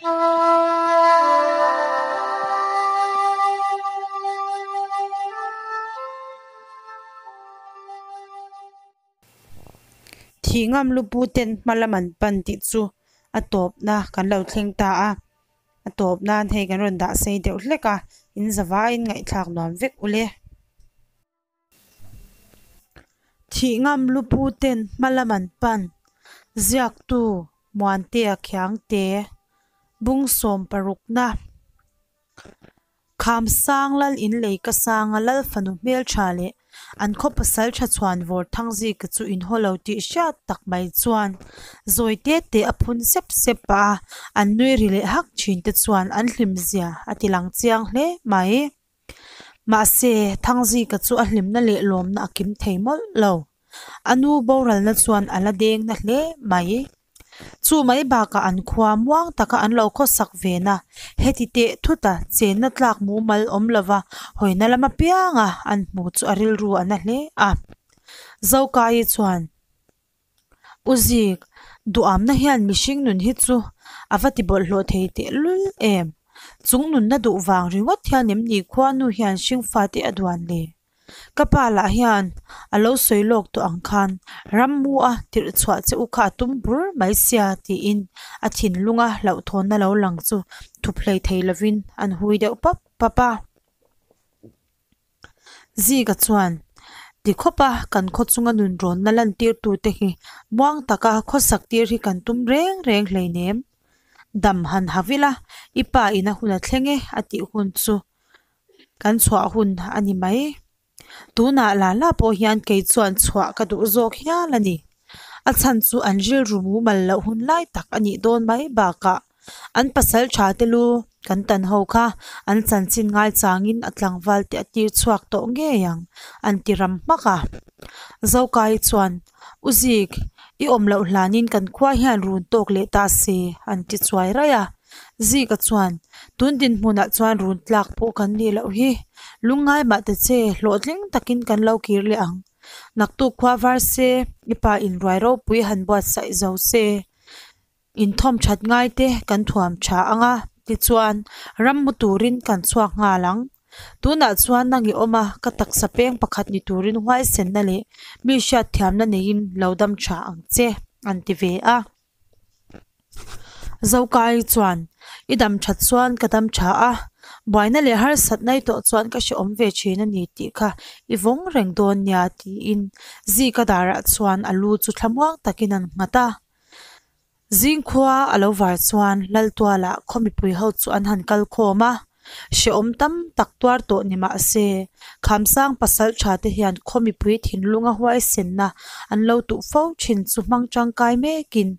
Thih ngam lupu ten hma lam an pan tih chu a tawpna kan lo thleng ta a a tawp nan hei kan rawn dah sei deuh hlek a in zavaiin ngaihthlak nuam vek ule. Thih ngam lupu ten hma lam an pan ziaktu Muantea Khiangte bung sawm parukna Khamsang lal in lei ka sanga lal fanu hmeltha leh an khaw pasal tha chhuan vawr Thangzika chu inhaw lo tih hriat tak mai chuan zawi te te a phun sep sep pah a, an nui ri leh hak thin te chuan an hlim zia a ti lang chiang hle mai. Mahse, Thangzika chu a hlimna leh lawmna a kim thei mawlh lo. A nu boralna chuan a la deng na hle mai. Chu mai bakah an khua muang taka an lo khawsak ve na, heti teh thuta chenna tlak mumal awm lova hawina lam apianga an hmu chu a rilru a na hle a. Zokai chuan, U Zik, duhamna hian mihring nun hi chu a va ti bawlhhlawh thei tehlul em? Chung nunna duh vang ringawt hian em ni khuanu hian hringfate a duan le? Ka pa lah hian a lo sawi lawk tawh ang khan rammu a tirh chhuah che u kha a tum bur mai sia tiin a thinlunga hlauhthawnna lo lang chu thup hlei thei lovin an hui deuh pap pap a. Zika chuan ti khawp a kan khaw chunga nun rawnna lantirtute hi muang taka khawsak tir hi kan tum reng reng hleinem. Dam han ha vil a, i pa in a hun a thleng e a tih hun chu kan chhuah hun a ni mai. Tunah la la pawh hian kei chuan chhuah ka duh zawk hial a ni. A chhan chu an rilru mumal loh hun lai tak a nih dawn mai bakah an pasal tha te lu kan tan ho kha an chanchin ngaichangin a tlangval te a tir chhuak tawh ngei ang an ti ram hmak a. Zokai chuan U Zik, i awm loh hlanin kan khua hian run tawk leh ta se an ti chuai raih a. Zika chuan, Tun dinhmunah chuan run tlak pawh kan nih loh hi. Lungngai mah ta che, hlawhtling takin kan lo kir leh ang. Naktuk khua var se, i pa inruai ropui han buatsaih zo se. Inthawm that ngai te kan thuam tha ang a, tichuan rammu turin kan chhuak nghal ang. Tunah chuan nang i awm a, ka taksa peng pakhat ni turin huaisenna leh mi hriatthiamna neiin lo dam tha ang che, an ti ve a. Zokai chuan, I dam that chuan ka dam tha a, buaina leh harsatna i tawh chuan ka hrehawm ve thin a ni tih kha i vawng reng dawn nia tiin Zika darah chuan a lu chu thlamuang takin an nghat a. Zingkhua a lo var chuan Laltuala khaw mipui ho chu an han kal khawm a, hrehawm tam tak tuar tawh ni mah se, Khamsang pasal tha te hian khaw mipui thinlunga huaisenna an lo tuh fo thin chu hmang tangkai mekin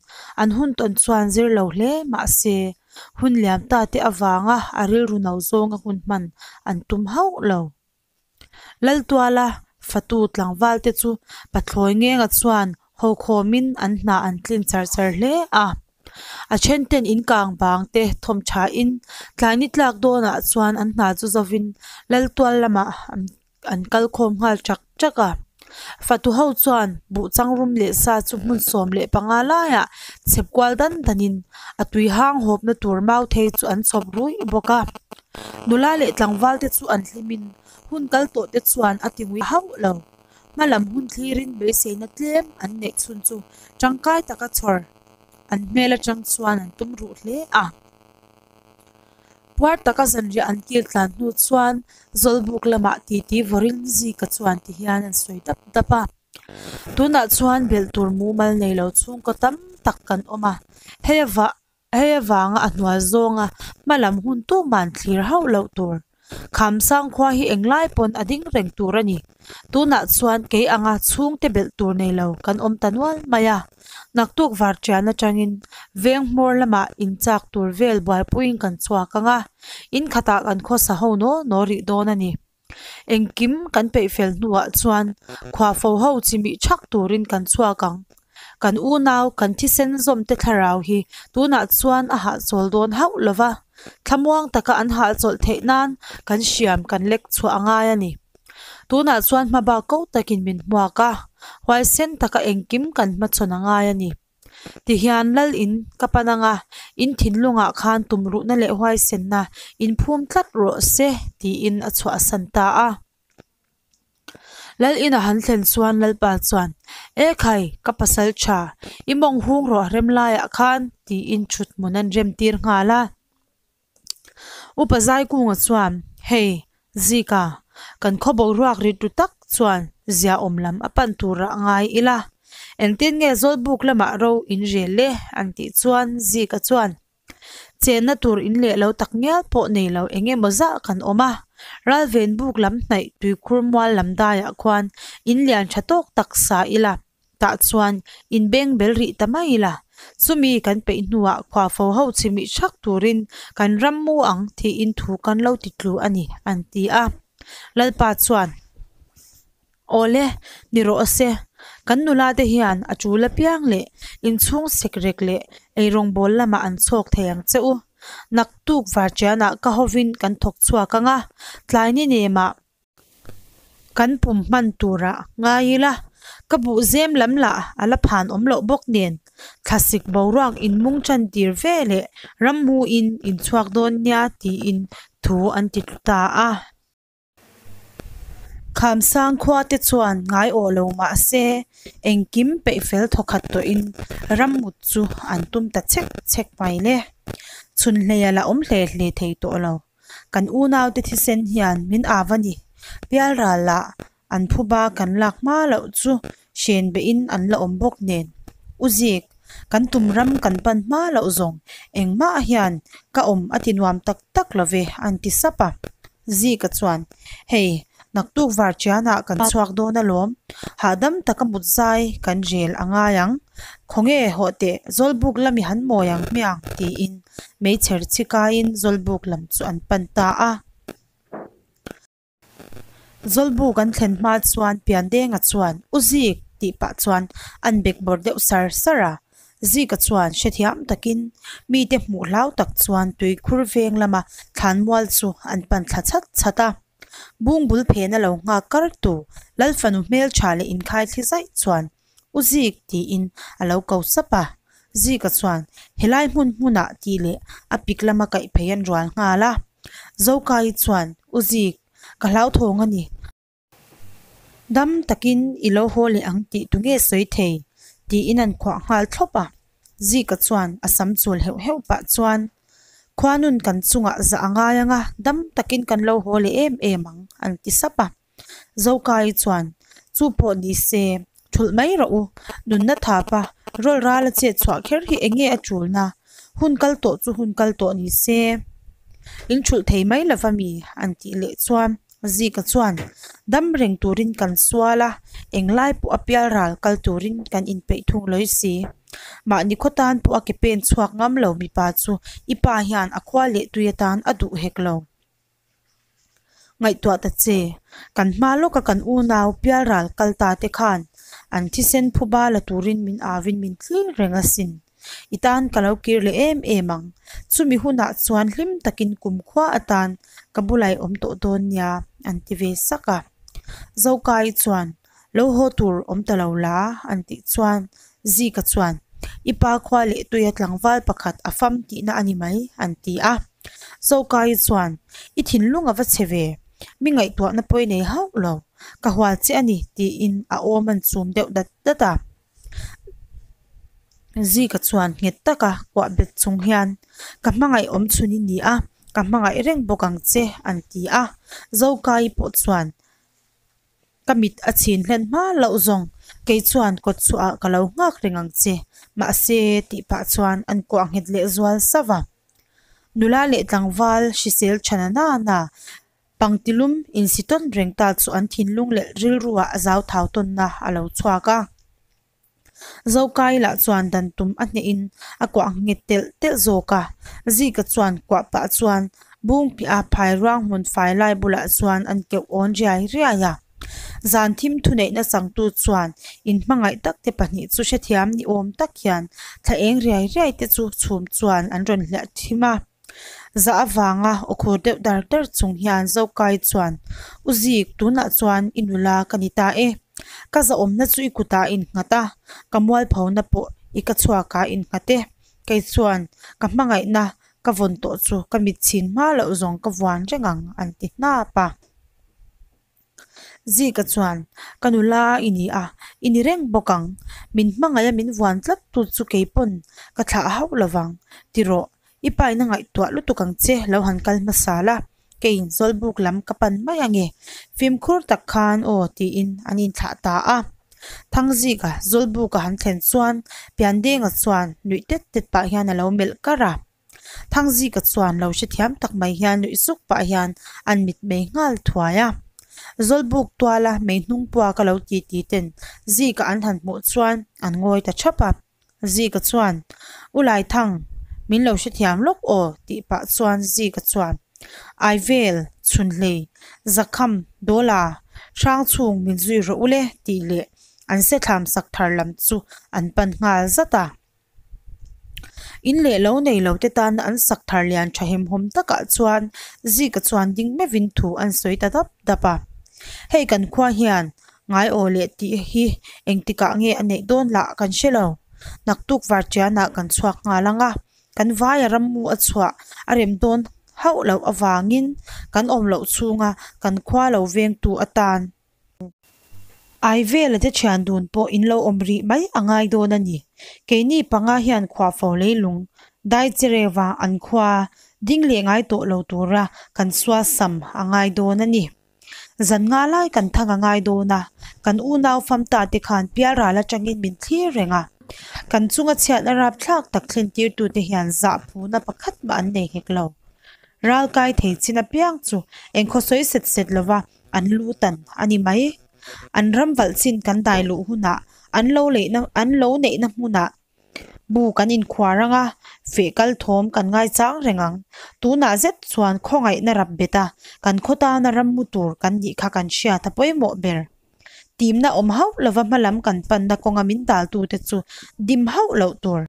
an hun tawn chuan zir lo hle mah se, hun liam ta te avanga a rilru no zawnga hun hman an tum hauh lo. Laltuala fatu tlangval te chu pathlawi ngenga chuan ho khawmin an hna an tlin char char hle a. A then ten in kang bang te thawm thain tlai ni tlak dawnah chuan an hna chu zovin Laltual lamah an kal khawm nghal chak chak a. Fatu ho chuan buh changrum leh sa chu hmun 15 laiah chhep kual dan danin a tui hang hawpna tur mau thei chu an chhawp ruih bawk a. Nula leh tlangval te chu an hlimin hun kal tawh te chuan a ti ngui hauh lo. Hma lam hun thlirin beiseina tlem an neih chhun chu tangkai taka chhawr an hmel atang chuan an tum ruh hle a. Puar taka zanriah an kil tlan hnu chuan Zawlbuk lamah titi vawrin Zika chuan ti hian an sawi dap dap a. Tunah chuan belh tur mumal nei lo chhungkaw tam tak kan awm a, hei avah Hei avanga a hnual zawnga hma lam hun tuman thlir hauh loh tur. Khamsang khua hi englai pawn a ding reng tur a ni. Tunah chuan kei anga chhungte belh tur nei lo kan awm ta nual mai a. Naktuk varṭian atangin veng hmawr lamah inchak tur vel buaipuiin kan chhuak ang a, in khatah kan khawsa ho naw naw rih dawn a ni. Engkim kan peih fel hnuah chuan khuafo ho chimih thak turin kan chhuak ang. Kan unau, kan thisen zawmte thlarau hi tunah chuan a hahchawl dawn hauh lo va, thlamuang taka an hahchawlh theih nan kan hriam kan lek chhuah a ngai a ni. Tunah chuan hmabak ko takin min hmuak a, huaisen taka engkim kan hmachhawn a ngai a ni. Tihian lal in ka pan anga in thinlungah khan tumruhna leh huaisenna in phum tlat rawh se tiin a chhuahsan ta a. Lal ina han thlen chuan Lalpa chuan, E khai, ka pasal tha, i mawng hung rawh rem laiah khan tiin thut hmun an rem tir nghal a. Upa Zaikunga chuan, Hei, Zika, kan khaw boruak rit ru tak chuan ziaawm lam a pan turah ngai ila. Engtin nge Zawlbuk lamah ro in rel le? an tih chuan Zika chuan, Chenna tur in leh lo tak ngial pawh nei lo eng emaw zah kan awm a, Ralven buk lam hnaih tuikhur mual lam daiah khuan in lian tha tawk tak sa ila, tah chuan in beng bel rih ta mai ila. Chumi kan peih hnuah khuafo ho chimih thak turin kan ram mu ang tiin thu kan lo ti tlu a ni, an ti a. Lalpa chuan. Awle, ni rawh se. Kan nula te hian a tul apiang leh inchhung sekrek leh eirawngbawl lamah an chhawk thei ang che u. Naktuk varṭianah ka hovin kan thawk chhuak ang a, tlai ni nemah kan pum hman turah ngai ila, ka buh zem lam lah a la phan awm loh bawk nen thlasik boruak inmung ṭan tir ve leh rammu-in inchhuak dawn nia tiin thu an ti tlu ta a. Khamsang khua te chuan ngai awh lo mah se engkim peih fel thawkhat tawhin rammut chu an tum ta chhek chhek mai le. Chhunhleia la awm hle hle thei tawh lo. Kan unaute thisen hian min av a ni. Pialral ah an phuba kan lak hma loh chu hren behin an la awm bawk nen. U Zik, kan tum ram kan pan hma loh zawng engmah hian ka awm a ti nuam tak tak lo ve an ti sap a. Zika chuan, Hei, naktuk varṭianah kan chhuak dawn alawm. Hahdam taka mut zai kan rel a ngai ang. Khawnge hawh teh, Zawlbuk lami han mawi ang hmiang tiin meichher chhi kaiin Zawlbuk lam chu an pan ta a. Zawlbuk an thlen hma chuan Piandenga chuan, U Zik! tih pah chuan an bek bawr deuh sar sar a. Zika chuan hrethiam takin mite hmuh hlau tak chuan tuikhur veng lama thlanmual chu an pan thla chhat chhat a. Bungbul phena lo nghak kar tu Lalfanu hmeltha leh inkhai thli zaih chuan, U Zik! tiin a lo ko sap a. Zika chuan, Helai hmun hmunah tih leh a pik lama kaih phei an rual nghal a. Zokai chuan, U Zik, ka hlauthawng a ni. Dam takin i lo haw leh ang tih tunge sawi thei? tiin an khuah nghal thlawp a. Zika chuan a sam chul heuh heuh pah chuan, Khuanun kan chungah zah a ngai ang a, dam takin kan lo haw leh em em ang, an ti sap a. Zokai chuan, Chu pawh ni se, thulh mai rawh u. Nunna thapa rawl ral a chet chhuah kher hi eng nge a tulna? Hun kal tawh chu hun kal tawh ni se, in thulh thei mai lova mi? an tih leh chuan Zika chuan, Dam reng turin kan sual a, englai pawh a pial ral kal turin kan inpeih thung lawi si. Mahni khaw tan pawh a ke pen chhuak ngam lo mipa chu i pa hian a khua leh tui atan a duh hek lo. Ngaihtuah ta che, kan hma lawka kan unau pialral kal ta te khan an thisen phuba la turin min avin min thlir reng asin. I tan ka lo kir leh em em ang. Chumi hunah chuan hlim takin kumkhua atan ka bulai awm tawh dawn nia, an ti ve sak a. Zokai chuan Lo haw tur awm ta lo la, an tih chuan Zika chuan, I pa khua leh tuia tlangval pakhat a fam tihna a ni mai, an ti a. Zokai chuan, I thinlung a va chhe ve, mi ngaihtuahna pawi nei hauh lo, ka hual che a ni, tiin a awm an chum deuh dat dat a. Zika chuan nghet taka kuah bet chung hian, Ka hmangaih awm chhun i ni a, ka hmangaih reng bawk ang che, an ti a. Zokai pawh chuan, Ka mit a chhin hlen hma loh zawng, kei chuan kawt chhuahah ka lo nghak reng ang che, mahse tih pah chuan an kuah nghet leh zual sauh a. Nula leh tlangval hrisel tha na na pangtilum insi tawn reng ta chu an thinlung leh rilruah a zauthau tawnna a lo chhuak a. Zokai lah chuan dan tum a hnehin a kuah nghet telh telh zawk a, Zika chuan kuah pah chuan bung piah a phai ruang hmun fai lai bulah chuan an keuh awn riai riai a. Zan thim thuneihna changtu chuan inhmangaih tak te pahnih chu hrethiam ni awm tak hian thla eng riai riai te chu chhum chuan an rawn hliah thim a. Zah avanga aw khur deuh dar dar chung hian Zokai chuan, U Zik, tunah chuan i nula ka ni ta e. Ka zahawmna chu i kutah a innghat a, ka mualphona pawh I ka chhuak ah innghat e. Kei chuan ka hmangaihna ka vawn tawh chu ka mit chhin hma loh zawng ka vuan reng ang an ti hnap a. Zika chuan, Ka nula i ni a, i ni reng bawk ang. Min hmangaih a min vuan tlat tu chu kei pawn ka thlah hauh lo vang. Ti rawh, i pa in a ngaihtuah lutuk ang che lo han kal hmasa la, keiin Zawlbuk lam ka pan mai ange. Fimkhur tak khan aw tiin an inthlah ta a. Thangzika Zawlbuka han thlen chuan Piandenga chuan nuih tet tet pah hian a lo melh kar a. Thangzika chuan lo hrethiam tak mai hian nuih suk pah hian an mit mei nghal thuai a. Zawlbuk tuala mei hnung puak a lo ti ti ten Zika an han hmuh chuan an ngawi ta thap a. Zika chuan, U Laithang, min lo hrethiam lawk aw tih pah chuan Zika chuan, Aivel, Chhunhlei, Zakham, Dawla, Hrangchhung min zui rawh u le tih leh an sethlam sak thar lam chu an pan nghal zat a. In leh lo nei lo te tana an sak thar lian tha hemhawm takah chuan Zika chuan ding meuhin thu an sawi ta dap dap a. Hei kan khua hian ngai aw leh tih hi engtikah nge a neih dawn lah kan hre lo. Naktuk varṭianah kan chhuak nghal ang a, kan vaia rammu a chhuah a rem dawn hauh loh avangin kan awm loh chhunga kan khua lo vengtu atan Aivela te thian dun pawh in lo awm rih mai a ngai dawn a ni. Keini panga hian khuafo leilung dai chereva an khua ding leh ngai tawh lo tura kan suasam a ngai dawn a ni. Zan nga lai kan thang a ngai dawn a, kan unau famta te khan pialral atangin min thlir reng a. Kan chunga chhiatna rapthlak tak thlen tirtute hian zahphuna pakhat mah an nei hek lo. Ral kai thei chin apiang chu engkhaw sawi set set lova an lu tan a ni mai. An ram valh chin kan dai luh hunah an lo leihna an lo neihna hmunah bu kan inkhuar ang a, feh kal thawm kan ngaichang reng ang. Tunah zet chuan khawngaihna rap bet a, kan khaw tana ram mu tur kan nih kha kan hriat a pawimawh ber. Timna awm hauh lova hmalam kan panna kawnga min daltute chu dim hauh loh tur.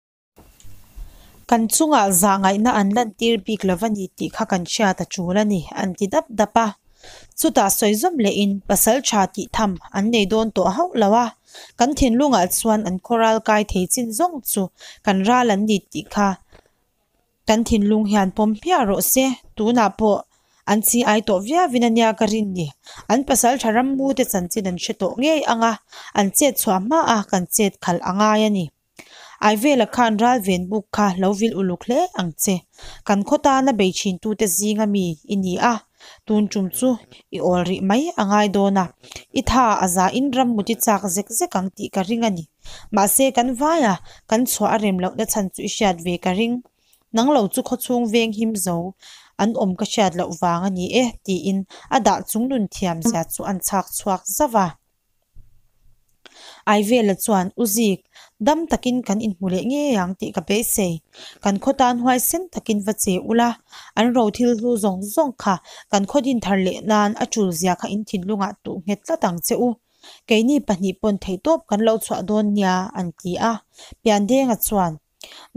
Kan chungah zahngaihna an lantir bik lo va ni tih kha kan hriat a tul a ni, an ti dap dap a. Chutah sawi zawm lehin pasal tha tih tham an nei dawn tawh hauh lo a, kan thinlungah chuan an khawral kai thei chin zawng chu kan ral an ni tih kha kan thinlung hian pawm hmiah rawh se, tunah pawh an chi ai tawh viauin a nia ka rin ni. An pasal tha rammu te chanchin an hre tawh ngei ang a, an chet chhuah hmaah kan chet khalh a ngai a ni. Aivela khan ralven buk kha lo vil uluk hle ang che. Kan khaw tana bei thintute zinga mi i ni a, tun tum chu i awl rih mai a ngai dawn a, i tha a za in ram mut i chak zek zek ang tih ka ring a ni. Mahse kan vaia kan chhuah a rem lohna chhan chu i hriat ve ka ring. Nang lo chu khawchhung veng him zo an awm ka hriat loh vang a ni e tiin a dah chung nun thiam zia chu an chhak chhuak zauh a. Aivela chuan, U Zik, dam takin kan inhmu leh ngei ang tih ka beisei. Kan khaw tan huaisen takin va che ula, an ro thil hlu zawng zawng kha kan khaw din thar leh nan a tul zia kha in thinlungah tuh nghet tlat ang che u. Keini pahnih pawn theihtawp kan lo chhuah dawn nia, an ti a. Piandenga chuan,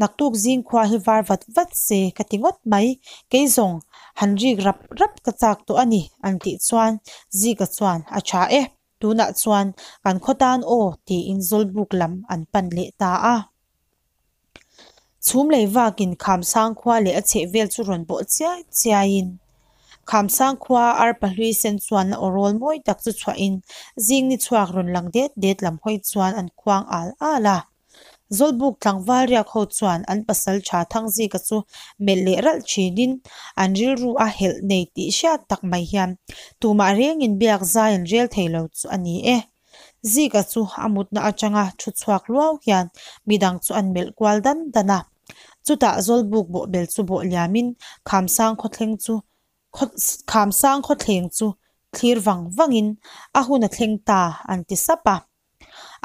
Naktuk zing khua hi var vat vat se ka ti ngawt mai, kei zawng han rik rap rap ka chak tawh a ni an tih chuan Zika chuan a tha e, tunah chuan kan khaw tan aw tiin Zawlbuk lam an pan leh ta a. Chhum lei vakin Khamsang khua leh a chhehvel chu rawn bawh chiai chiaiin Khamsang khua arpa hlui sen chuan a awrawl mawi tak chu chhuahin zing ni chhuak rawn lang det det lam hawi chuan an khuang al al a. Zawlbuk tlangval riak ho chuan an pasal tha Thangzika chu melh leh ralh thinin an rilru a helh nei tih hriat tak mai hian tumah rengin biak zai an rel thei lo chu a ni e. Zika chu a mutna atanga thu chhuak luau hian midang chu an melh kual dan dan a. Chutah Zawlbuk bawhbel chu bawh liamin Khamsang khawthleng chu Khamsang khawthleng chu thlir vang vangin a hun a thleng ta an ti sap a.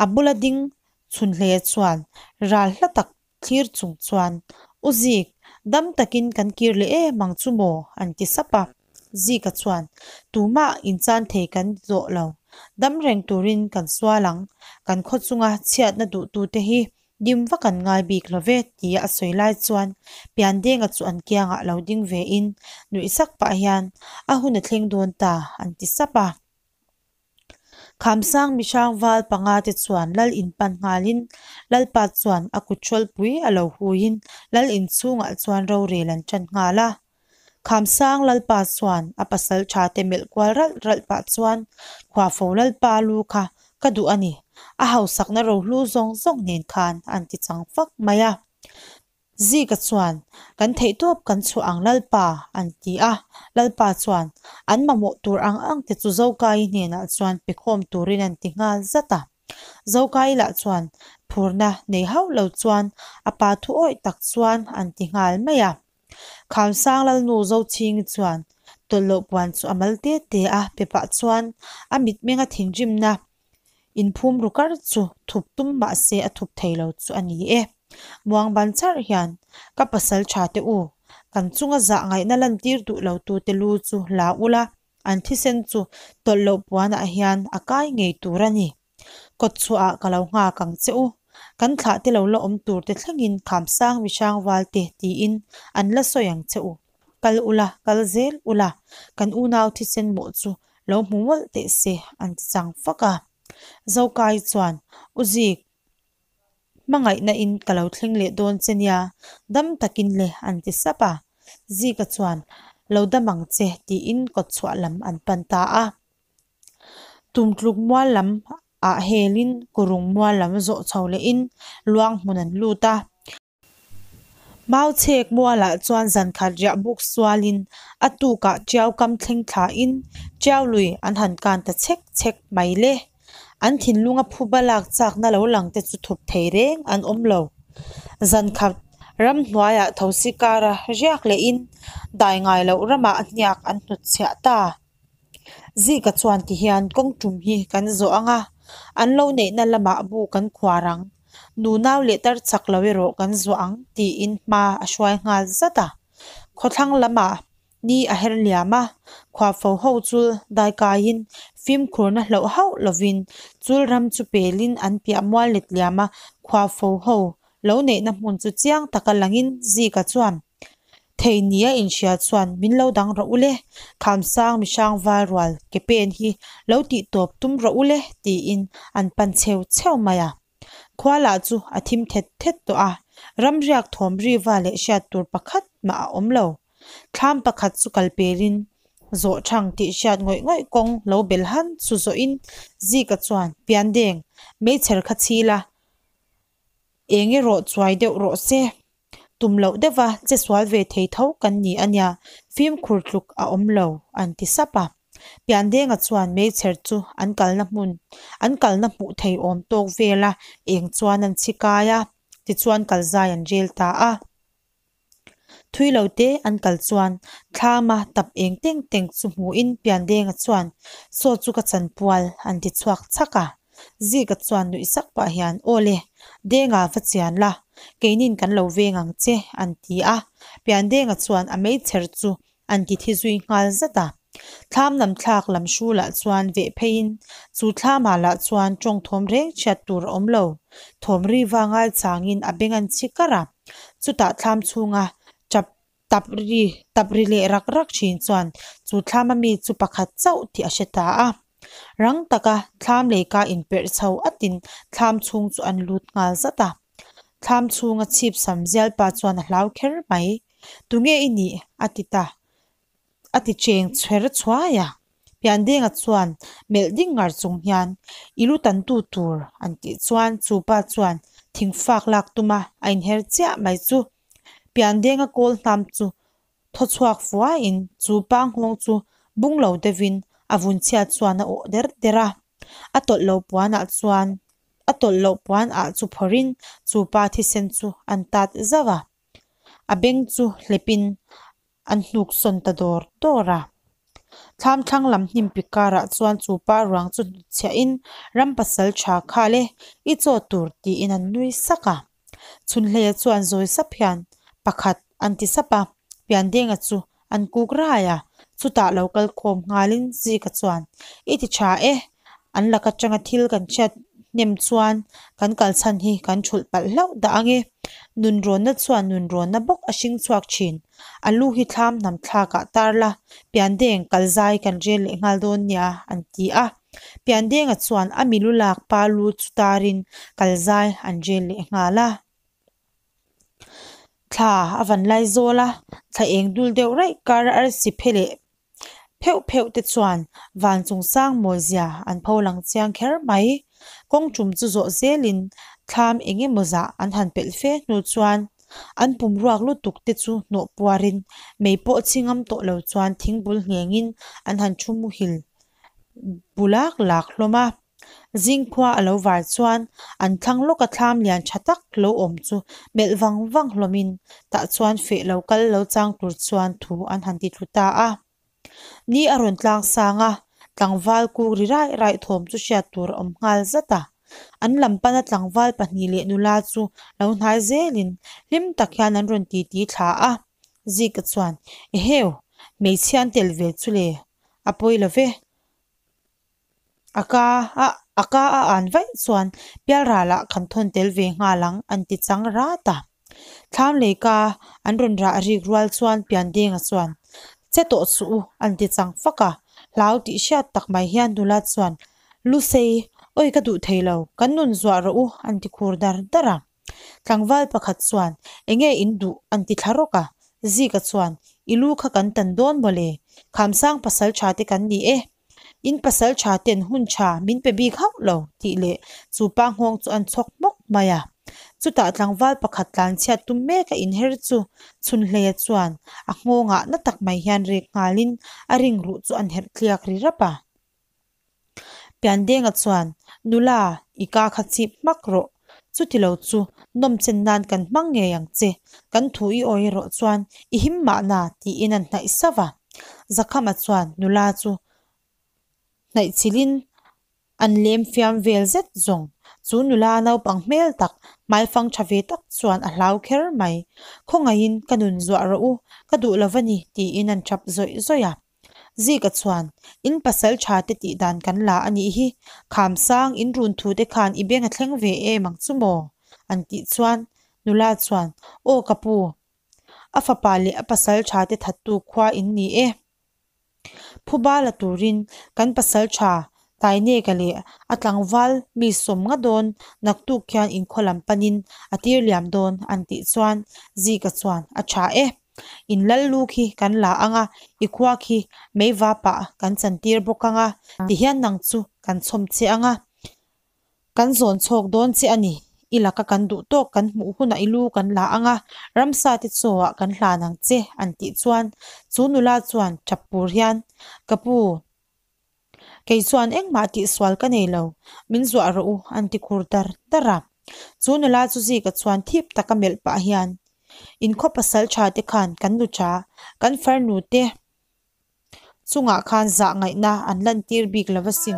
A bula ding chhun hle chuan ral hla tak thlir chung chuan, U Zik, dam takin kan kir leh em ang chu maw? an ti sap a. Zika chuan, Tumah inchan thei kan zawh lo. Dam reng turin kan sual ang. Kan khaw chunga chhiatna duhtute hi dim vak an ngai bik lo ve, tia a sawi lai chuan Piandenga chu an kiangah lo ding vein nuih sak pah hian, A hun a thleng dawn ta, an ti sap a. Khamsang mihrangval pangate chuan lal in pan nghalin Lalpa chuan a kut hrawlpui a lo huiin lal in chhungah chuan rorel an tan nghal a. Khamsang Lalpa chuan a pasal thate melh kual ralh ralh pah chuan Khuafo Lalpa lu kha ka duh a ni, a hausakna rohlu zawng zawng nen khan an ti chang fak mai a. Zika chuan, Kan theihtawp kan chhuah ang Lalpa, an ti a. Lalpa chuan, An mamawh tur ang ang te chu Zokai hnenah chuan pe khawm turin an ti nghal zat a. Zokai lah chuan phurna nei hauh lo chuan a pa thu awih tak chuan an ti nghal mai a. Khamsang Lalnu Zochhingi chuan tawlh loh puan chu a mal te te a pe pah chuan a mitmenga thinrimna Inphum ru kar chu thup tum mah se a thup thei lo chu a ni e. Muang ban charh hian ka pasal tha te u, kan chunga zah ngaihna lantir duh lo tute lu chu la ula, an thisen chu tawlh loh puanah hian a kai ngei tur a ni. Kawtchhuah ah ka lo nghak ang che u, kan thlah te lo la awm tur te thlengin Khamsang Mihrangval te tiin an la sawi ang che u. Kal ula, kal zel ula, kan unau thisen mawh chu lo hmu mawlh teh se an ti chang fak a. Zokai chuan, U Zik, hmangaihna in ka lo thleng leh dawn che nia, dam takin le an ti sap a. Zika chuan, Lo dam ang che tiin kawtchhuah lam an pan ta a. Tumtluk mual lam ah helin kurung mual lam zawh chho lehin luang hmun an lut a. Mauchhek mualah chuan zankhat riah buk sualin a tukah Tiau kam thleng thlain Tiau lui an han kan ta chhek chhek mai le. An thinlunga phuba lak chakna lo lang te chu thup thei reng an awm lo. Zankhat ramhnuaiah thosi kara riak lehin dai ngai loh ramah hniak an hnutchhiah ta. Zika chuan tihian kawng tum hi kan zawh ang a, an lo neihna lamah bu kan khuar ang, nunau leh tar chak lo erawh kan zuah ang tiin hma a hruai nghal zat a. Khawthlang lamah ni a her liam a, khuafo ho chul daikaiin fimkhurna hloh hauh lovin chul ram chu pelin an piah mual let liam a, khuafo ho lo neihna hmun chu chiang taka langin Zika chuan Thei nia inhria chuan min lo dang rawh u le, Khamsang mihrang val rual ke pen hi lo tih tawp tum rawh u le tiin an pan cheu cheu mai a. Khua lah chu a thim thet thet tawh a, ramriak thawm riva leh hriat tur pakhat mah a awm lo. Thlam pakhat chu kal pelin zawh thang tih hriat ngawih ngawih kawng lo bel han chu zawhin Zika chuan Piandeng, meichher kha chhil a, eng erawh chuai deuh rawh se. Tum loh deuha che sual ve thei tho kan ni a nia, fimkhur tluk a awm lo, an ti sap a. Piandenga chuan meichher chu an kalna hmun, an kalna hmuh thei awm tawk vela eng chuan an chhi kai a, tichuan kalzai an rel ta a. Thui lo te an kal chuan thlama tap eng teng teng chu hmuhin Piandenga chuan, Saw chu ka chanpual, an ti chhuak chhak a. Zika chuan nuih sak pah hian, Aw le, Denga va chian la, keinin kan lo veng ang che, an ti a. Piandenga chuan a meichher chu an ti thi zui nghal zat a. Thlam lam thlak lam hrulah chuan veh pheiin chu thlamah lah chuan tawng thawm reng chhiat tur a awm lo. Thawm ri va ngai changin a beng an chhi kar a. Chutah thlam chhunga tap tap ri tap ri leh rak rak thin chuan chu thlama mi chu pakhat chauh tih a hre ta a. Rang taka thlam leika inperh chho atin thlam chhung chu an lut nghal zat a. Thlam chhunga chhip sam zial pa chuan a hlau kher mai. Tunge i nih? a ti ta. A ti cheng chher chhuai a. Piandenga chuan melh ding ngar chung hian, I lu tan tu tur an tih chuan chu pa chuan thingfak lak tuma a inher chiah mai chu. Piandenga kawl hnam chu thaw chhuak fuaiin chu pa nghawng chu bung lo deuhin a vun chhiat chuan a awh der der a. A tawlh lo puanah chuan a tawlh loh puan ah chu phawrhin chu pa thisen chu an tat zauh a. A beng chu hlepin an hnuk sawn ta dawr dawr a. Thlam thlang lam hnim pi karah chuan chu pa ruang chu hnutchhiahin ram pasal tha khal e, i chaw tur tiin an nui sak a. Chhunhleia chuan zawi sap hian pakhat an ti sap a, Piandenga chu an kuk rai a, chutah lo kal khawm nghalin Zika chuan, I ti tha e, an lak atanga thil kan hriat hnem chuan kan kalchhan hi kan thulh palh hlauh dah ang e. Nunrawnna chuan nunrawnna bawk a hring chhuak thin. A lu hi thlam hnam thlakah tar la, Piandeng kalzai kan rel leh nghal dawn nia, an ti a. Piandenga chuan a mi lu lak pa lu chu tarin kal zai an rel leh nghal a. Thla a van lai zawl a, thla eng dul deuh raih kar a arsi phe leh pheuh pheuh te chuan van chung sang mawi zia an pho lang chiang kher mai. Kawng tum chu zawh zelin thlam eng emaw zah an han pelh fe hnu chuan an pum ruak lutuk te chu hnawh puarin mei pawh chhi ngam tawh lo chuan thingbul nghengin an han thu muhil bu lak lak hlawm a. Zingkhua a lo var chuan an thlang lawka thlam lian tha tak lo awm chu melh vang vang hlawmin tah chuan feh lo kal lo chang tur chuan thu an han ti thlu ta a. Ni a rawn tlang sang a, tlangval kuk ri raih raih thawm chu hriat tur a awm nghal zat a. An lam pana tlangval pahnih leh nula chu lo hnai zelin hlim tak hian an rawn titi thla a. Zika chuan, Eheu, hmeichhia an tel ve chu le, a pawi lo ve. A ka a a ka a an vaih chuan pialralah kan thawn tel ve nghal ang an ti chang rat a. Thlam lei ka an rawn rah rik rual chuan Piandenga chuan, Che tawh suh u an ti chang fak a. Hlau tih hriat tak mai hian nula chuan, Lusei, awi ka duh thei lo, kan nun zuah rawh u an ti khur dar dar a. Tlangval pakhat chuan, Enge in duh? an ti thla rawk a. Zika chuan, I lu kha kan tan dawn maw le? Khamsang pasal tha te kan ni e. In pasal tha ten hun tha min pe bik hauh lo, tih leh chu pa nghawng chu an chhawk hmawk mai a. Chutah tlangval pakhat tlanchhiat tum mek a inher chu Chhunhleia chuan a nghawngah na tak mai hian rek nghalin a ringruh chu an herh tliak ri rap a. Piandenga chuan, Nula, i ka kha chip hmak rawh. Chuti lo chu nawmchen nan kan hmang ngei ang che. Kan thu i awi erawh chuan i him mahna, tiin an hnaih sauh a. Zakhama chuan nula chu hnaih chilhin an lem fiam vel zet zawng. Chu nula naupang hmel tak, hmaifang tha ve tak chuan a hlau kher mai. Khawngaihin ka nun zuah rawh u, ka duh lo va ni, tiin an tap zawih zawih a. Zika chuan, In pasal tha te tih dan kan la a nih hi, Khamsang in run thu te khan i beng a thleng ve em ang chu maw? an tih chuan nula chuan, Aw ka pu, a fapa leh a pasal tha te thattu khua in ni e. Phuba la turin kan pasal tha Taineka leh a tlangval mi sawm nga dawn naktuk khian inkhaw lam panin a tir liam dawn an tih chuan Zika chuan, A tha e. In lal lu khi kan la ang a, i khua khi meiva pah kan chantir bawk ang a, tihian nang chu kan chhawm che ang a, kan zawn chhawk dawn che a ni. I laka kan duh tawk kan hmuh hunah i lu kan la ang a, ramsa te chaw ah kan hlan ang che an tih chuan chu nula chuan tap pur hian, Ka pu, Kei chuan engmah tihsual ka nei lo, min zuah rawh u an ti khur dar dar a. Chu nula chu Zika chuan thip taka melh pah hian, In khaw pasal tha te khan kan nu tha, kan farnu te chungah khan zah ngaihna an lantir bik lo asin.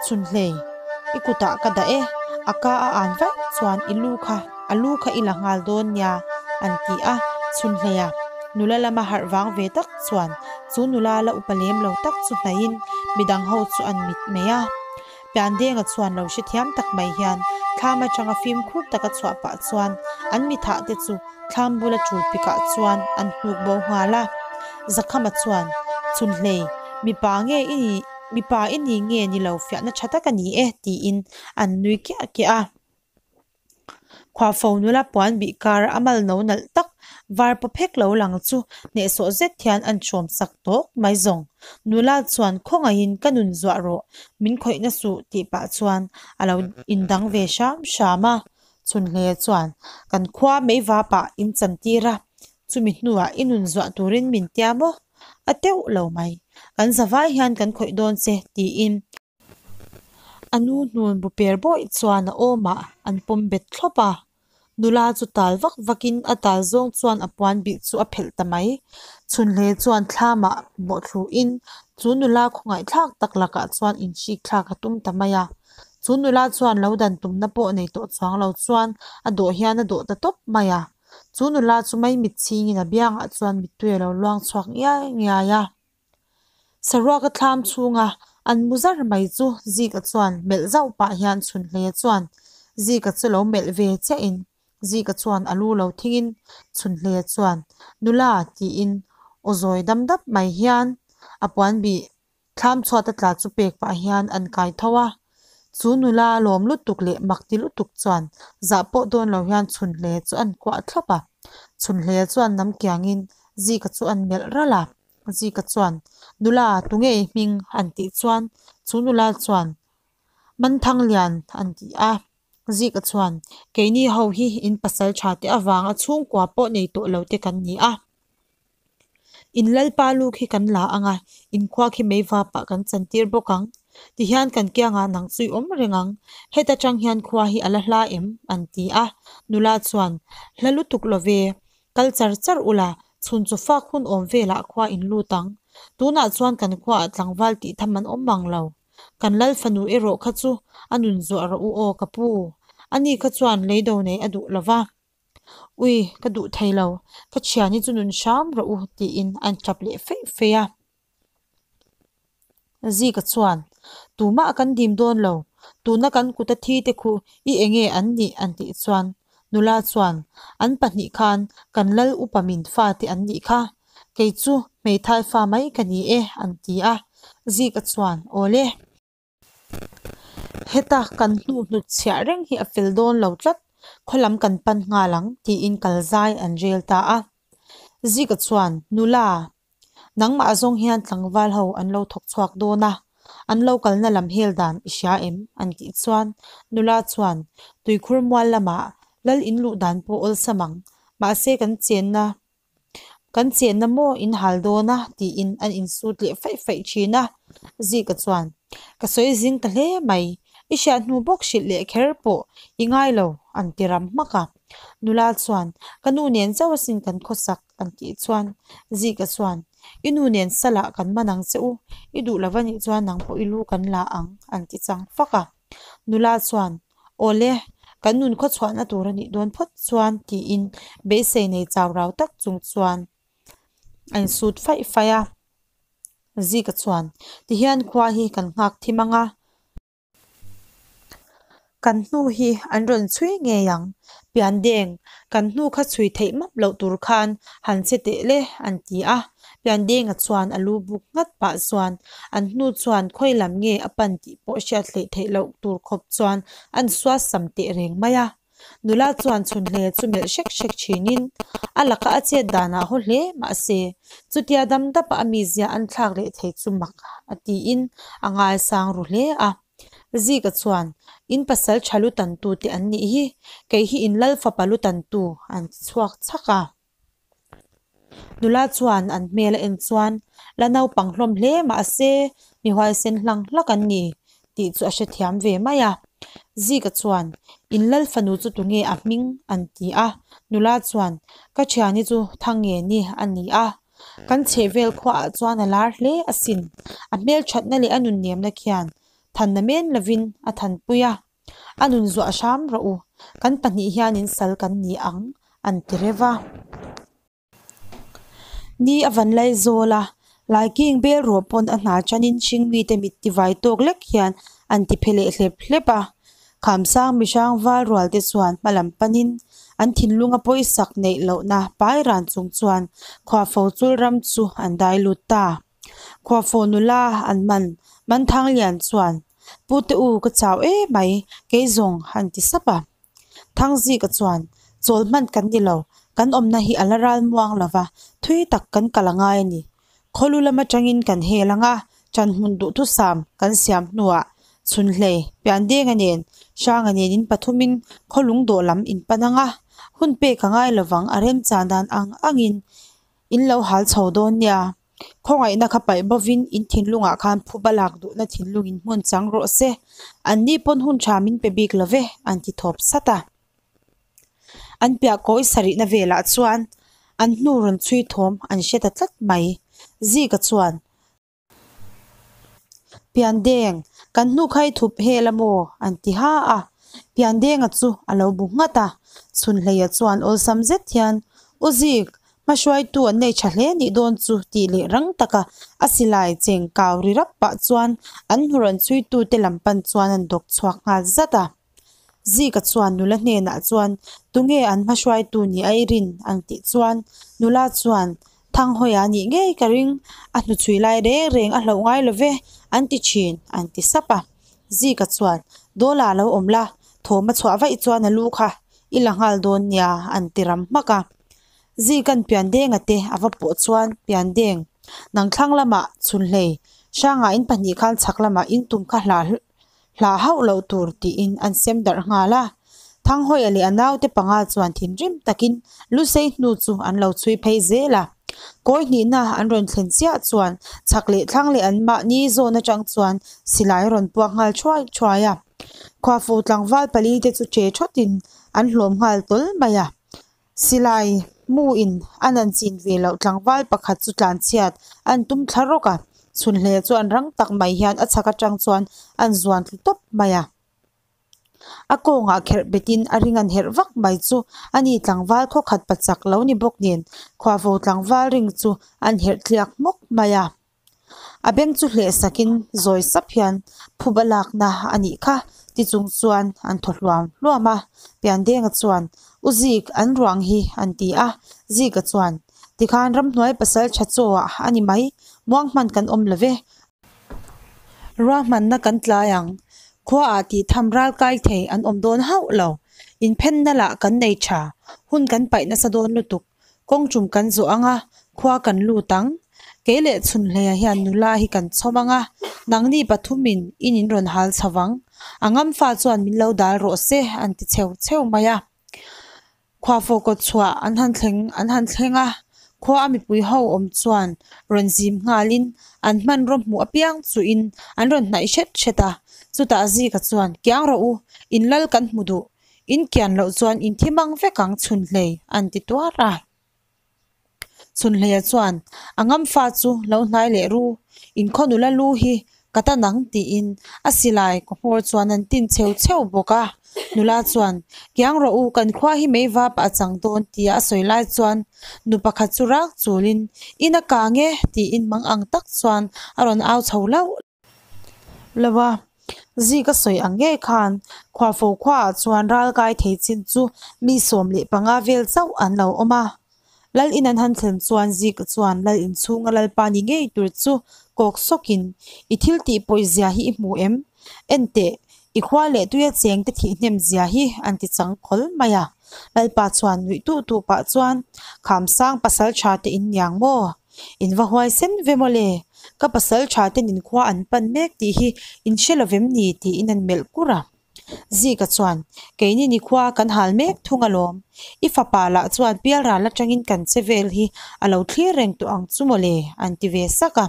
Chhunhlei, i kutah ka dah e, a ka a an vaih chuan i lu kha, a lu kha i la nghal dawn nia an ti a. Chhunhleia nula lama harh vang ve tak chuan Chu nula la upa lem lo tak chu hnaihin midang ho chu an mit mai a. Piandenga chuan lo hrethiam tak mai hian thlam atanga fimkhur taka chhuah pah chuan an mithah te chu thlam bula tul pikah chuan an hnuk bo nghal a. Zakhama chuan, Chhunhlei, mipa nge i ni, mipa i ni nge ni lo fiahna tha tak a ni e, tiin an nui kiah kiah a. Khuafo nula puan bih kar a mal no nalh tak var paw phek lo lang chu hnehsawh zet hian an hrawm sak tawk mai zawng. Nula chuan khawngaihin ka nun zuah rawh, min khawih na suh tih pah chuan a lo indang ve hram hram a. Chhunhle chuan kan khua meiva pah in chan tir a, chumi hnuah i nun zuah turin min tia maw? A teuh lo mai, kan zavai hian kan khawih dawn che tiin. A nu hnun bu per bawih chuan a awmah an pawm bet thlawp a, nula chu tal vak vakin a tal zawng chuan a puan bih chu a phelh ta mai. Chhunhle chuan thlamah bawhthluhin chu nula khawngaihthlak tak lakah chuan inhrik thlak a tum ta mai a. Chu nula chuan lo dan tumna pawh nei tawh chuang lo chuan a dawh hian a dawh ta tawp mai a. Chu nula chu maimit chhingin a biangah chuan mittui a lo luang chhuak ngiai ngiai a. Saruaka thlam chhunga an mu zar mai chu Zika chuan melh zauh pah hian Chhunhleia chuan Zika chu lo melh ve chiahin Zika chuan a lu lo thingin Chhunhleia chuan, Nula tiin aw zawi dam dap mai hian a puan bih. Thlam chhuat a tla chu pek pah hian an kai tho a, chu nula lawm lutuk leh mak ti lutuk chuan zah pawh dawn lo hian Chhunhle chu an kuah thlawp a. Chhunhle chuan nam kiangin Zika chu an melh ralh a, Zika chuan, Nula, tunge i hming? an tih chuan chu nula chuan, Manthanglian an ti a. Zika chuan, Keini ho hi in pasal tha te avanga chhungkua pawh nei tawh lo te kan ni a. In lalpa lu khi kan la ang a, in khua khi meivapah kan chantir bawk ang. Tihian kan kiangah nang chu i awm reng ang. Heta tang hian khua hi a la hla em? an ti a. Nula chuan, Hla lutuk lo ve. Kal char char ula, chhun chu fak hun awm velah khua in lut ang. Tunah chuan kan khuaah tlangval tih tham an awm mang lo. Kan lal fanu erawh kha chu a nun zuah rawh u aw ka pu. Ani kha chuan leido nei a duh lova. Ui, ka duh thei lo, ka thiani chu nun hram rawh u tiin an tap leh feih feih a. Zika chuan, Tumah kan dim dawn lo, tuna kan kuta thi te khu i enge an nih an tih chuan nula chuan, An pahnih khan kan lal upa min fate an nih kha, kei chu hmeithai fa mai ka ni e an ti a. Zika chuan, Awle. Heta kan hnu hnut chhiah reng hi a fel dawn lo tlat, khaw lam kan pan nghal ang tiin kal zai an rel ta a. Zika chuan, Nula, nangmah zawng hian tlangval ho an lo thawk chhuak dawn a, an lo kalna lam hel dan i hria em? an tih chuan nula chuan, Tuikhur mual lamah lal in luh dan pawh awlsam ang, mahse kan chenna Kan chenna maw in hal dawn a? tiin an insut leh faih faih thin a. Zika chuan, Ka sawi zing ta hle mai, i hriat hnu bawk hrilh leh kher pawh i ngai lo, an ti ram hmak a. Nula chuan, Ka nu nen chauh asin kan khawsak, an tih chuan Zika chuan, I nu nen salah kan man ang che u, i duh lo va nih chuan nang pawh i lu kan la ang, an ti chang fak a. Nula chuan, Awle, kan nun khawchhuahna tur a nih dawn phawt chuan tiin beisei nei chau rau tak chung chuan a insut faih faih a. Zika chuan, Tihian khua hi kan nghak thim ang a. Kan hnu hi an rawn chhui ngei ang. Piandeng, kan hnu kha chhui theih map loh tur khan han che teh le, an ti a. Piandenga chuan a lu buk nghat pah chuan an hnu chuan khawi lam nge a pan tih pawh hriat hleih theih loh tur khawp chuan an sual sam teh reng mai a. Nula chuan chhunhle chu melh hrek hrek thinin a laka a chet danah haw hle mahse chutia dam dapa a mizia an thlak leh thei chu mak a tiin a ngaisang ru hle a. Zika chuan, In pasal tha lu tantu te an nih hi, kei hi in lal fapa lu tantu an ti chhuak chhak a. Nula chuan an hmel a en chuan la naupang hlawm hle mahse mi huaisen hlang hlak an ni tih chu a hrethiam ve mai a. Zika chuan, In lal fanu chu tunge a hming? an ti a. Nula chuan, Ka thiani chu Thangeni a ni a. Kan chhehvel khuaah chuan a lar hle asin. A hmelthatna leh a nunnemna khian thanna men lovin a thanpui a. A nun zuah hram rawh u, kan pahnih hianin sal kan ni ang, an ti reuh a. Ni a van lai zawl a, Laiking bel rawh pawn a hna chanin hringmite mit tivai tawk lek hian an ti phe leh hlep hlep a. Khamsang mihrang val rual te chuan hma lam panin an thinlunga pawisak neih lohna pai ran chung chuan Khuafo chul ram chu an dai lut ta. Khuafo nula an man Manthanglian chuan, Pute u ka chau e mai, kei zawng han ti sap a. Thangzika chuan, Chawl hman kan ni lo, kan awmna hi a la ral muang lo va, thui tak kan kal a ngai a ni. Khawlu lam atangin kan hel ang a, ṭanhmun duhthusam kan siam hnuah Chhunhlei, Piandenga nen, Hranga nen in pathumin khawlung dawh lam in pan ang a, hun pek a ngai lovang a remchan dan ang angin in lo hal chho dawn nia. Khawngaihna kha paih bovin in thinlungah khan phuba lak duhna thinlungin hmun chang rawh se, anni pawn hun tha min pe bik lo ve, an ti thawp sat a. An piah kawi sarihna velah chuan an hnu rawn chhui thawm an hre ta tlat mai. Zika chuan, Piandeng, kan hnu kha i thup hel a maw? an ti ha a. Piandenga chu a lo bu nghat a. Chhunhleia chuan awlsam zet hian, U Zik, hmahruaitu an nei tha hle nih dawn chu tih leh rang taka a silai cheng kau ri rap pah chuan an hnu rawn chhuitute lam pan chuan an dawk chhuak nghal zat a. Zika chuan nula hnenah chuan, Tunge an hmahruaitu ni a i rin? an tih chuan nula chuan, Thanghawia nih ngei ka ring, a hnuchhui lai reng reng a hlauh ngai lo ve, an ti thin, an ti sap a. Zika chuan, Dawla lo awm la, thawm a chhuah vaih chuan a lu kha i la nghal dawn nia, an ti ram hmak a. Zika'n Piandenga te a va pawh chuan, Piandeng, nang thlang lamah chhunhlei, Hrangah in pahnih khan chhak lamah in tum kha hlah hlah hauh loh tur tiin an sem darh nghal a. Thanghawia leh a naute panga chuan thinrim takin Lusei hnu chu an lo chhui phei zel a. Kawi hnihna an rawn thlen chiah chuan chhak leh thlang leh an mahni zawn atang chuan silai a rawn puak nghal thuai thuai a. Khuafo tlangval pali te chu che thawtin an hlawm nghal tawl mai a. Silai hmuin a nan chin ve loh tlangval pakhat chu tlanchhiat an tum thla rawk a, chhunhle chuan rang tak mai hian a chhak atang chuan an zuan tlu tawp mai a. A kawngah kherh betin a ring an herh vak mai chu a ni tlangval khawkhat pachak lo ni bawk nen khuafo tlangval ring chu an herh tliak hmawk mai a. A beng chu hleh sakin zawi sap hian phuba lakna a nih kha ti chung chuan an thaw hluam hluam a. Piandenga chuan, U Zik, an ruang hi an ti a. Zika chuan, Tikhan ramhnuai pasal tha chaw ah a ni mai, muang hman kan awm lo ve. Ruahmanna kan tlai ang. Khuaah tih tham ral kai thei an awm dawn hauh lo. Inphenna lah kan nei tha. Hun kan paih nasa dawn lutuk. Kawng tum kan zawh ang a, khua kan lut ang. Kei leh Chhunhleia hian nula hi kan chhawm ang a, nangni pathumin in in rawn hal chho vang. A ngamfa chuan min lo dal rawh se an ti chheu chheu mai a. Khuafo kawt chhuah an han thleng an han thleng a, khua a mipui ho awm chuan rawn zim nghalin an hmanraw hmuh apiang chuhin an rawn hnaih hret hret a. Chutah Zika chuan, Kiang rawh u, in lal kan hmu duh. In kian loh chuan in thi mang vek ang Chhunhlei, an ti tuar a. Chhunhleia chuan, A ngamfa chu lo hnai leh ru, in khaw nula lu hi ka ta nang tiin a silai kaw hmawr chuan an tin cheu cheu bawk a. Nula chuan, Kiang rawh u, kan khua hi mei vap a chang dawn tia a sawi lai chuan nu pakhat chu rak chulin, In a kang e tiin mang ang tak chuan a rawn au chho hlauh. Lo a, zik a sawi ang ngei khan Khuafo khuaah chuan ral kai thei chin chu mi 15 vel chauh an lo awm a. Lal in an han thlen chuan Zika chuan lal inchhunga lalpa ni ngei tur chu kawk sawkin, I thil tih pawi zia hi i hmu em? Enteh, i khua leh tuia cheng te thih hnem zia hi an ti chang khawl mai a. Lalpa chuan nuih tuh tuh pah chuan, Khamsang pasal tha te in niang maw? In va huai sen ve maw le? Ka pasal tha ten in khua an pan mek tih hi in hre lo vem ni? tiin an melh kur a. Zika chuan, Keini ni khua kan hal mek thung alawm. I fapa lah chuan pialral atangin kan che vel hi a lo thlir reng tawh ang chu maw le? an ti ve sak a.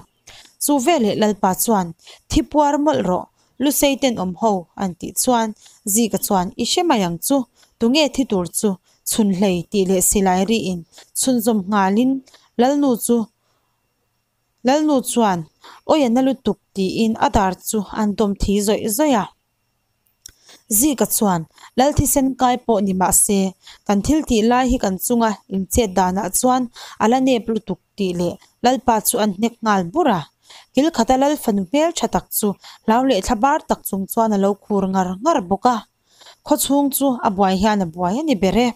Chu veleh Lalpa chuan, Thi puar mawlh rawh, Lusei tenawm ho, an tih chuan Zika chuan, I hre mai ang chu, tunge thi tur chu? Chhunhlei tih leh silai riin chhunzawm nghalin Lalnu chu Lalnu chuan, Awi a na lutuk tiin a dar chu an dawm thi zawih zawih a. Zika chuan, Lal thisen kai pawh ni mah se, kan thil tih lai hi kan chunga inchet danah chuan a la nep lutuk tih leh Lalpa chu an hnek nghal bur a. Kil khata Lal fanu hmel tha tak chu hlau leh thla bar tak chung chuan a lo khur ngar ngar bawk a. Khaw chhung chu a buai hian a buai a ni ber e.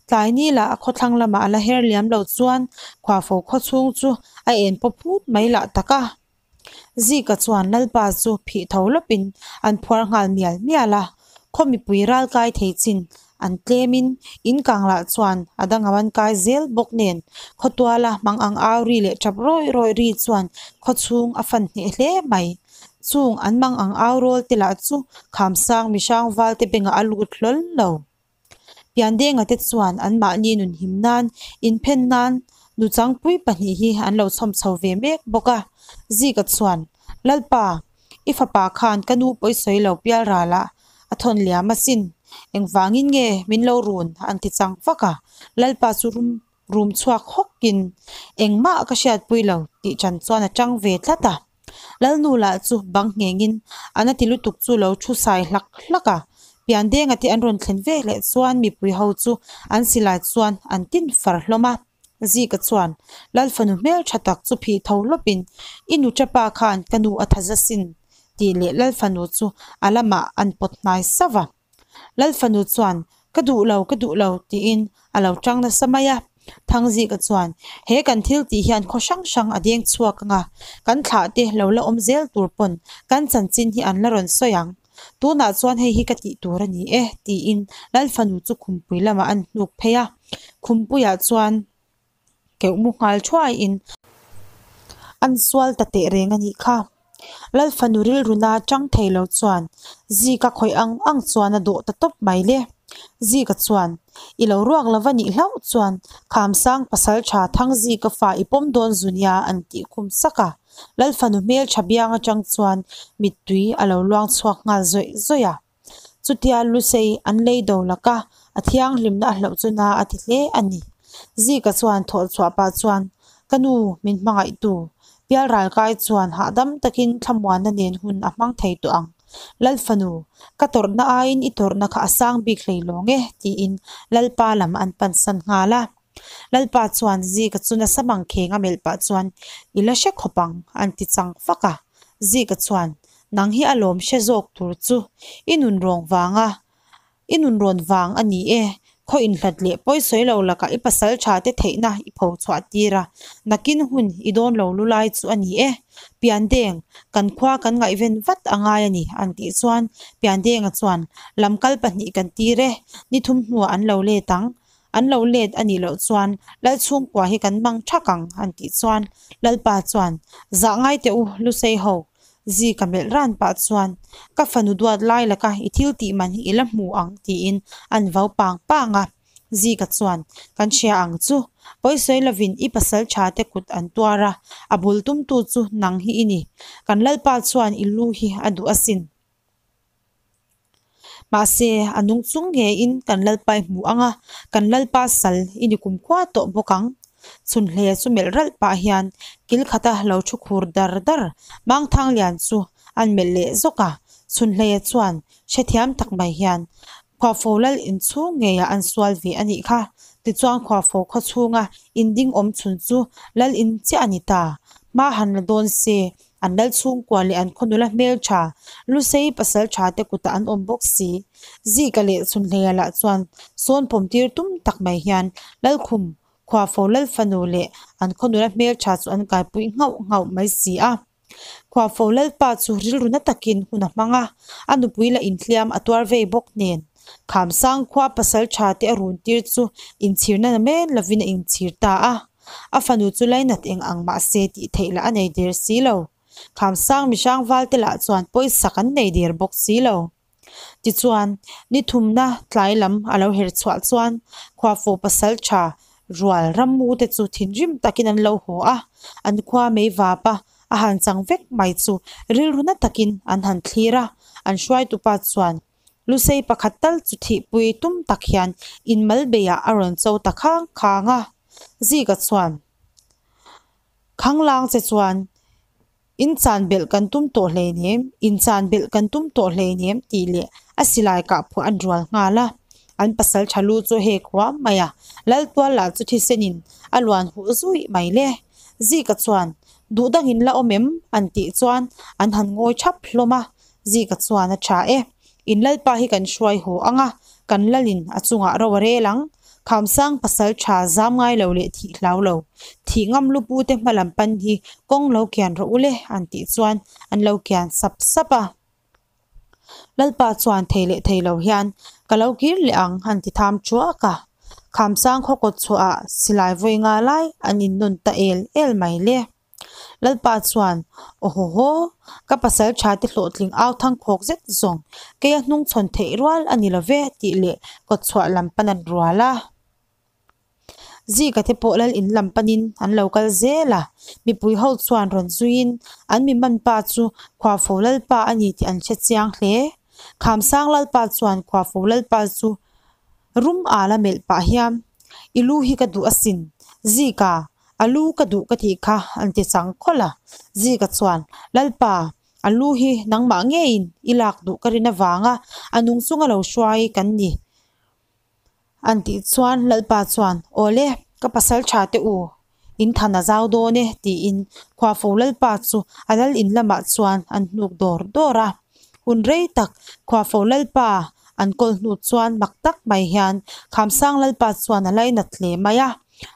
Tlai ni lah a khawthlang lamah a la her liam lo chuan Khuafo khaw chhung chu a en paw phut mai lah tak a. Zika chuan Lalpa chu phih tho lawpin an phuar nghal mial mial a, khaw mipui ral kai thei chin an tlemin in kang lah chuan a dangam an kai zel bawk nen khawtuala hmang ang au ri leh tap rawih rawih ri chuan khaw chhung a fan hneh hle mai. Chung an mang ang au rawl te lah chu Khamsang mihrang val te bengah a lut hlawl lo. Piandenga te chuan anmahni nun him nan, inphen nan nuchangpui pahnih hi an lo chhawm chho ve mek bawk a. Zika chuan, Lalpa, i fapa khan ka nu pawisawi lo pial ralah a thawn liam asin, engvangin nge min lo run an ti chang vak a. Lalpa chu rum rum chhuak hawkin, Engmah ka hriatpui lo tih chan chuan a tang ve tlat a. Lalnu lah chu bang nghengin a na ti lutuk chu lo thu sai hlak hlak a. Piandenga te an rawn thlen ve leh chuan mipui ho chu an silai chuan an tin far hlawm a. Zika chuan Lal fanu hmel tha tak chu phih tho hlawpin, I nu tapa khan ka nu a tha za sin tih leh Lal fanu chu a lamah an pawt hnai sauh a. Lal fanu chuan, Ka duh lo, ka duh lo, tiin a lo tang nasa mai a. Thangzika chuan, He kan thil tih hian khaw hrang hrang a deng chhuak anga, kan thlah te lo la awm zel tur pawn kan chanchin hi an la rawn sawi ang. Tunah chuan hei hi ka tih tur a ni e, tiin Lal fanu chu khumpui lamah an hnuk phei a. Khumpuiah chuan keuh mu nghal thuaiin an sual ta teh reng a nih kha. Lal fanu rilruna chang thei lo chuan Zika khawih ang ang chuan a dawh ta tawp mai le. Zika chuan, I lo ruak lova nih hlauh chuan Khamsang pasaltha Thangzika fa i pawm dawn zu nia an tih khum sak a. Lal fanu hmeltha biang atang chuan mittui a lo luang chhuak nghal zawih zawih a. Chutia Lusei an lei do laka a thianghlimna a hlauh chu na a ti hle a ni. Zika chuan thawh chhuah pah chuan, Ka nu, min hmangaihtu, Pialral kai chuan hahdam takin thlamuanna nen hun a hmang thei tawh ang. Lal fanu, ka tawrhna aiin i tawrhna kha a sang bik hlei lawng e, tiin Lalpa lam an pansan nghal a. Lalpa chuan Zika chu nasa mangkheng a melh pah chuan, I la hre khawp ang, an ti chang fak a. Zika chuan, Nang hi a lawm hre zawk tur chu i nun rawng vanga i nun rawn vang a ni e. Khaw inhlat leh pawi sawi lo lakah i pasal tha te theihna i pho chhuah tir a, nakin hun i dawn lo lu lai chu a ni e. Piandeng, kan khua kan ngaihven vat a ngai a ni, an tih chuan Piandenga chuan, Lamkal pahnih kan tir e, ni thum hnuah an lo let ang. An lo let a nih loh chuan Lal chhungkua hi kan mang thak ang, an tih chuan Lalpa chuan, Zah ngai teh u, Lusei ho, zi ka melh ran pah chuan, Ka fanu duat lai laka i thil tih man hi i la hmu ang, tiin an vau pang pang a. Zika chuan, Kan hria ang chu, pawisawi lovin i pasal tha te kut an tuar a, a bul tumtu chu nang hi i ni. Kan Lalpa chuan i lu hi a duh asin. Mahse, a nung chung ngeiin kan Lalpa i hmu ang a, kan Lalpa sal i ni kumkhua tawh bawk ang. Chhunhle chu melh ralh pah hian kil khata lo thu khur dar dar Mangthanglian chu an melh leh zawk a. Chhunhleia chuan hrethiam tak mai hian, Khuafo lal inchhung ngeiah an sual ve a nih kha. Tichuan Khuafo khaw chhunga inding awm chhun chu lal in chiah a ni ta. Hma han la dawn se, An lal chhungkua leh an khaw nula hmeltha, Lusei pasal tha te kutah an awm bawk si. Zika leh Chhunhleia lah chuan sawn pawm tir tum tak mai hian Lalkhum, Khuafo lal fanu leh an khaw nula hmeltha chu an kaipui nghauh nghauh mai si a. Khuafo lalpa chu rilru na takin hun a hmang a, a nupui lah inhliam a tuar vei bawk nen. Khamsang khua pasal tha te a run tir chu inchhirna na men lovin a inchhir ta a. A fanu chu lainat eng ang mah se tih theih lah a nei der si lo. Khamsang mihrang valte lah chuan pawisak an nei der bawk si lo. Tichuan, ni thumna tlai lam a lo her chhuah chuan Khuafo pasal tha rual rammu te chu thinrim takin an lo haw a, an khua mei vap a, a han chang vek mai chu rilru na takin an han thlir a, an hruaitupa chuan Lusei pakhat tal chu thihpui tum tak hian inmal beiah a rawn cho ta khang khang a. Zika chuan, Khanglang che chuan in chan belh kan tum tawh hleinem, in chan belh kan tum tawh hleinem tih leh a silai kah phuah an rual nghal a. An pasal tha lu chu hek huam mai a, Laltual lah chu thisenin a luan huh zuih mai le. Zika chuan, Duh dangin la awm em? an tih chuan an han ngawi thap hlawm a. Zika chuan a tha e. In lalpa hi kan hruai haw ang a, kan lalin a chungah ro a rel ang. Khamsang pasal tha zam ngai lo leh thih hlau lo. Thih ngam lupu te hma lam pan hi kawng lo kian rawh u le an tih chuan an lo kian sap sap a. Lalpa chuan thei leh thei lo hian ka lo kir leh ang an ti tham thuak a. Khamsang khaw kawt chhuahah silai vawi nga lai an innawn ta el el mai le. Lalpa chuan, Aw haw haw, ka pasal tha te hlawhtling au thang khawk zet zawng, kei a hnung chhawn theih rual a ni lo ve, tih leh kawtchhuah lam pan an rual a. Zika te pawh lal in lam panin an lo kal zel a, mipui ho chuan rawn zuiin an mi man pa chu Khuafo Lalpa a ni tih an hre chiang hle. Khamsang Lalpa chuan Khuafo Lalpa chu rum al a melh pah hian, I lu hi ka duh asin, Zika, A lu ka duh ka tih kha an ti chang khawlh a. Zika chuan, Lalpa, a lu hi nangmah ngeiin i lak duh ka rin avanga a nung chunga lo hruai kan ni. An tih chuan Lalpa chuan, Awle, ka pasal tha te u, in than a zau dawn e, tiin Khuafo Lalpa chu a lal in lamah chuan an hnuk dawr dawr a. Hun rei tak Khuafo Lalpa an kawl hnu chuan mak tak mai hian Khamsang Lalpa chuan a lainat hle mai a.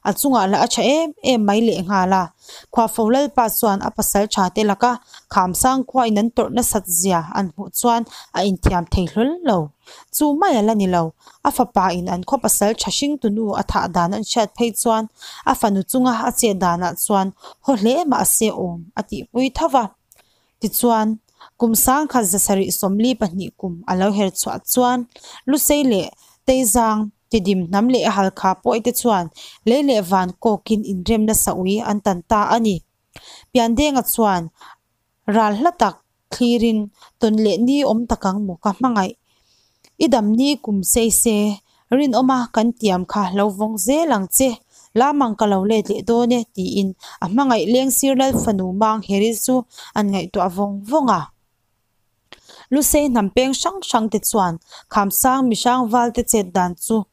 A chungah lah a tha em em mai lehnghal a. Khuafo Lalpa chuan a pasaltha te laka Khamsang khua in an tawrh nasat zia an hmuh chuan a inthiam thei hlawl lo. Chu mai a la ni lo, a fapa in an khaw pasaltha hringtunu a thah dan an hriat phei chuan a fanu chunga a chet danah chuan haw hle mahse awm a tihpui tho va. Tichuan, kum 1742 kum a lo her chhuah chuan Lusei leh Teizang, Tidim hnam leh Halkha pawite chuan lei leh van kawkin inremna saui an tan ta a ni. Piandenga chuan ral hla tak thlirin tawn leh ni awm tak ang maw ka hmangaih. I dam ni kum sei se, rinawma kan tiam kha lo vawng zel ang che, lamang ka lo let leh dawn e tiin a hmangaih leng sir Lal fanu Mang Heri chu an ngaihtuah vawng vawng a. Lusei hnam peng hrang hrang te chuan Khamsang mihrang valte chet dan chu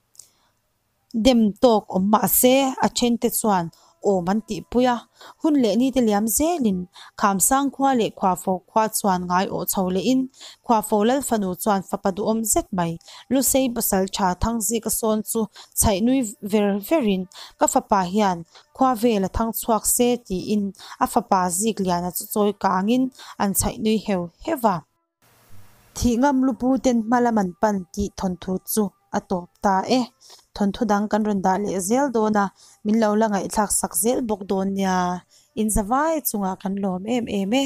Dem tawk awm mah se, a thente chuan awm an tihpui a. Hun leh nite liam zelin Khamsang khua leh Khuafo khua chuan ngai awh chho lehin Khuafo Lal fanu chuan fapa duhawm zet mai Lusei pasal tha Thangzika sawn chu chhaih nui ver verin ka fapa hian khua vel a thang chhuak se tiin a fapa Zikliana chu chawi kangin an chhaih nui heu heu a. Thih ngam lupu ten hma lam an pan tih thawnthu chu a tawp ta e. Thawnthu dang kan rawn dah leh zel dawn a, min lo la ngaihthlak sak zel bawk dawn nia. Inzavai chungah kan lawm em em e.